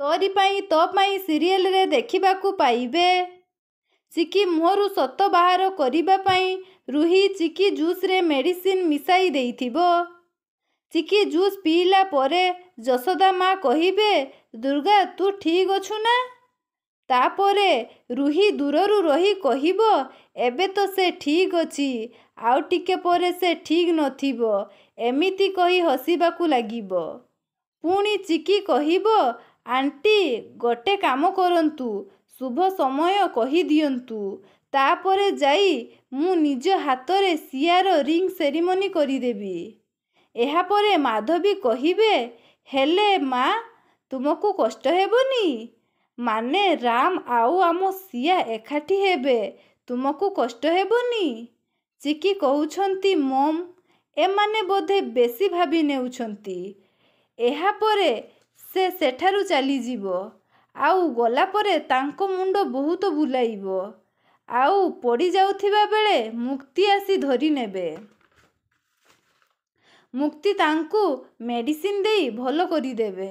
ତୋରି ପାଇଁ ତୋ ପାଇଁ ସିରିଏଲରେ ଦେଖିବାକୁ ପାଇବେ। ଚିକି ମୁହଁରୁ ସତ ବାହାର କରିବା ପାଇଁ ରୁହି ଚିକି ଜୁସ୍ରେ ମେଡ଼ିସିନ୍ ମିଶାଇ ଦେଇଥିବ। ଚିକି ଜୁସ୍ ପିଇଲା ପରେ ଯଶୋଦା ମା କହିବେ, ଦୁର୍ଗା ତୁ ଠିକ୍ ଅଛୁ ନା? ତାପରେ ରୁହି ଦୂରରୁ ରହି କହିବ, ଏବେ ତ ସେ ଠିକ୍ ଅଛି, ଆଉ ଟିକେ ପରେ ସେ ଠିକ୍ ନଥିବ। ଏମିତି କହି ହସିବାକୁ ଲାଗିବ। ପୁଣି ଚିକି କହିବ, ଆଣ୍ଟି ଗୋଟେ କାମ କରନ୍ତୁ, ଶୁଭ ସମୟ କହିଦିଅନ୍ତୁ, ତାପରେ ଯାଇ ମୁଁ ନିଜ ହାତରେ ସିଆର ରିଙ୍ଗ ସେରିମନି କରିଦେବି। ଏହାପରେ ମାଧବୀ କହିବେ, ହେଲେ ମା ତୁମକୁ କଷ୍ଟ ହେବନି? ମାନେ ରାମ ଆଉ ଆମ ସିଆ ଏକାଠି ହେବେ, ତୁମକୁ କଷ୍ଟ ହେବନି? ଚିକି କହୁଛନ୍ତି, ମମ୍ ଏମାନେ ବୋଧେ ବେଶୀ ଭାବି ନେଉଛନ୍ତି। ଏହାପରେ ସେ ସେଠାରୁ ଚାଲିଯିବ। ଆଉ ଗଲାପରେ ତାଙ୍କ ମୁଣ୍ଡ ବହୁତ ବୁଲାଇବ। ଆଉ ପଡ଼ିଯାଉଥିବା ବେଳେ ମୁକ୍ତି ଆସି ଧରିନେବେ। ମୁକ୍ତି ତାଙ୍କୁ ମେଡ଼ିସିନ୍ ଦେଇ ଭଲ କରିଦେବେ।